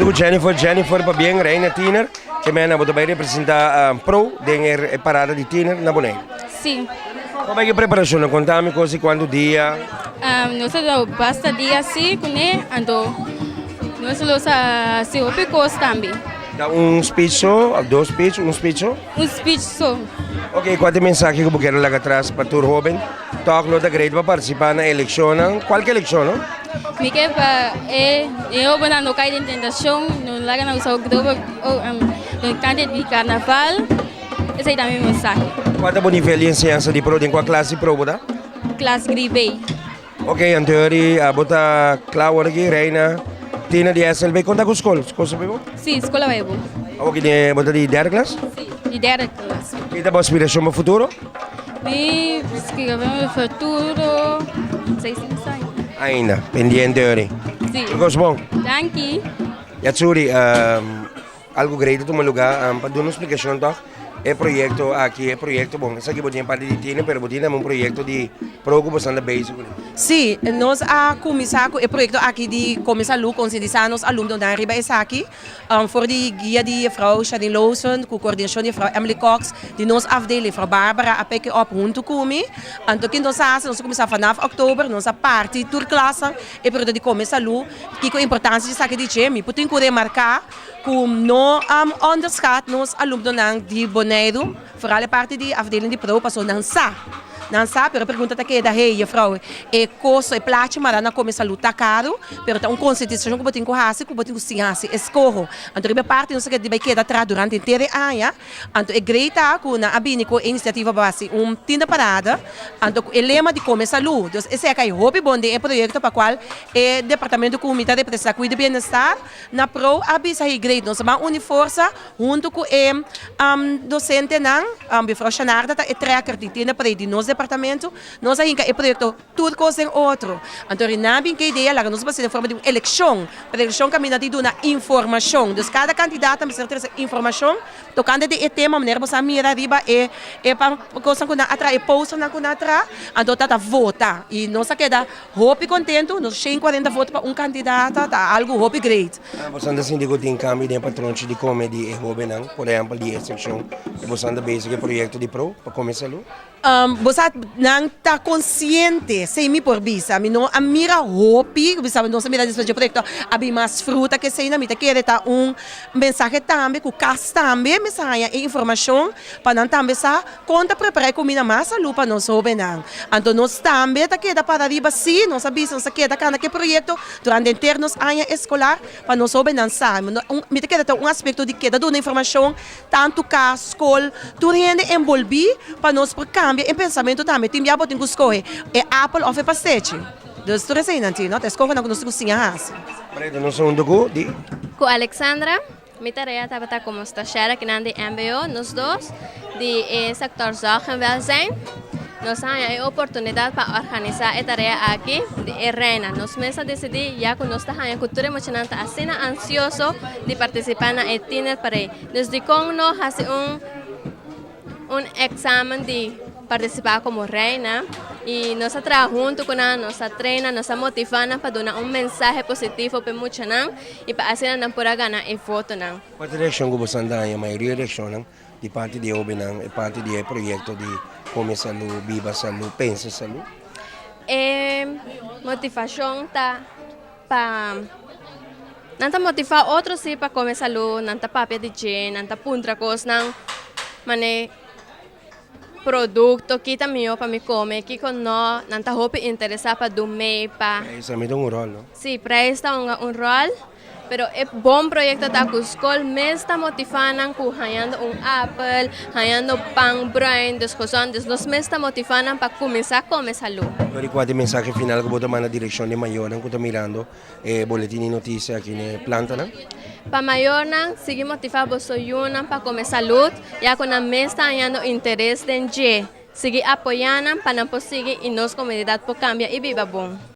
Hunto ku Jennifer, Jennifer pabien Reina Tiener, ke mena bo ta bai representa Pro den e parada di tiener na Boneiru. Si. Kon bai ku e preparashonnan? Konta mi kos di kuantu dia. Nos a dau basta dia si kuné, anto nos lo sa hasi hopi kos tambe. Ta un speech so of dos speech, un speech so? Un speech so. Ok, kua ta e mensahe ku bo kier laga atras pa tur hoben? Tòg lo ta great pa partisipá na elekshonnan, kualke elekshon, no? Mi ke pa e e hóbennan no kai den tentashon, no laga nan usa droga durante di karnaval. Esei ta mi mensahe. Kua ta bo nivel di enseñansa di pro? Den kua klas di pro bo ta? Klas gri B. Ok, anto yori abo ta kla awor aki, Reina Tina di SLB. Kon ta ku skol? Skol sa bai bo? Si, skol a bai bo. Awor ki den bo ta di derde klas? Si, di derde klas. Ki ta bo aspirashon pa futuro? Mi aspirashon pa futuro, esei si mi sa ainda. Ainda, pendiente yori. Si. Tur kos bon? Danki. Yatsuri, Algo great a tuma lugar pa duna un splikashon tòg e proyekto aki e proyekto bon esaki bo tin e parti di tine pero bo tin tambe un proyekto di pro ku bo sta bezig kuné. Sí, nos a kuminsá ku e proyekto aki di Kome Salú, konsientisá nos alumnonan riba esaki for di guia di jefrou Shadin Lowson ku koordinashon di jefrou Emily Cox di nos afdeling jefrou Barbara a pek e òp huntu ku mi. Anto kin nos a hasi nos a kuminsá vanaf òktober nos a parti tur klasnan e proyekto di Kome Salú kiko importansia di esaki di dje mi por tin ku remarká Ku no onderschat nos alumnonan di Boneiru, vooral e parti di afdeling di pro, pasobra nan sa, nan sa, pero e pregunta ta keda, hey, juffrouw, e kosto, e plachi mara na kome salú ta karu, pero ta un konsientisashon ku bo tin ku hasi, ku bo tin ku siña hasi eskoho. Anto riba e parti nos ta keda di bai keda atrás durante henter e aña, anto e grei ta ku nan a bini ku e inisiativa pa hasi un tinda parada, anto ku e lema di kome salú. Dus esei a kai hopi bon den e proyekto pa kual e departamento ku mi ta representá, Kuido Bienestar, Na pro a bisa hi great nos a ban uni forsa hunto cu e docentenan, Juffrouw Shanarda ta e trekker di tienda parey di nos departamento, nos a hinca e proyecto Tur Cos den Otro. Anto Rina bin cu e idea laga nos basa den forma di un eleccion, pero eleccion caminda di duna informacion, dus cada candidato mester trece informacion tocante di e tema manera bo sa mira riba e e cosnan cu nan a traha, e posternan cu nan a traha, anto ta ta vota y nos a keda Hopi kontentu, nos 140 voto pa un kandidata ta algu hopi great. Boso ta sinti ku tin kambio den e patronchi di kome di e hóbennan, por ehèmpel di e sekshon ku boso ta bezig ku e proyekto di pro pa kome salú? Bo sa, nan ta konsiente, esei mi por bisa. Mi no a mira hopi, bo sa nos a mira despues di e proyekto a bin mas fruta ku esei, mi ta kere ta un mensahe tambe ku kas tambe mester haña e informashon pa nan tambe sa Kon ta prepará e kumida mas salú pa nos hóbennan? Anto nos tambe ta keda para riba sí, nos a bisa nos ta keda kanda ku e proyekto durante henter nos aña eskolar pa nos hóbennan sa. Mi ta kere ta un aspekto di keda duna informashon tantu kas, skol, tur hende enbolbí pa nos por kambia e pensamentu tambe. Tin bia bo tin ku skohe e apel òf e pastechi. Dus tur eseinan tin, no? Ta e skohonan ku nos tin ku siña hasi. Brenda, nos a huntu ku di. Ku Alexandra. Mi tarea tabata komo stashèr akinan di mbo, nos dos, di e sektor Zorg en Welzijn. Nos a haña e oportunidat pa organisá e tarea aki di e Reina. Nos mes a disidí ya ku nos ta haña ku tur e muchanan ta asina ansioso di partisipá na e Tiener Parade. Dus dikon no hasi un un eksamen di partisipá komo reina i nos a traha huntu ku nan, nos a traina, nos a motivá nan pa duna un mensahe positivo pa e muchanan i pa asina nan por a gana e votonan. Kua ta e reakshon ku boso a daña? Mayoria e reakshonnan di parti di e hóbennan, e parti di e proyekto di Kome Salú, Biba Salú, Pensa Salú? E motivashon ta pa nan ta motivá otro sí pa kome salú, nan ta papia di dje, nan ta puntra kosnan manera produkto, ki ta mihó pa mi kome, kiko no, nan ta hopi interesá pa dum'é, pa. Prijs tambe ta un ròl, no? Sí, prijs ta hunga un ròl. Pero e bon proyecto ta cu scol mes ta motiva nan cu hañando un apel, hañando pan bruin, dus cosnan, dus nos mes ta motiva nan pa cuminsa come salud. Dor di cua ta e mensahe final cu bo ta manda direccion di mayornan cu ta mirando e boletin di noticia aki na e plantanan? Pa mayornan, sigui motiva boso yunan pa come salud, ya cu nan mes ta hañando interes den dje. Sigui apoya nan pa nan por sigui y nos comunidad por cambia y biba bon.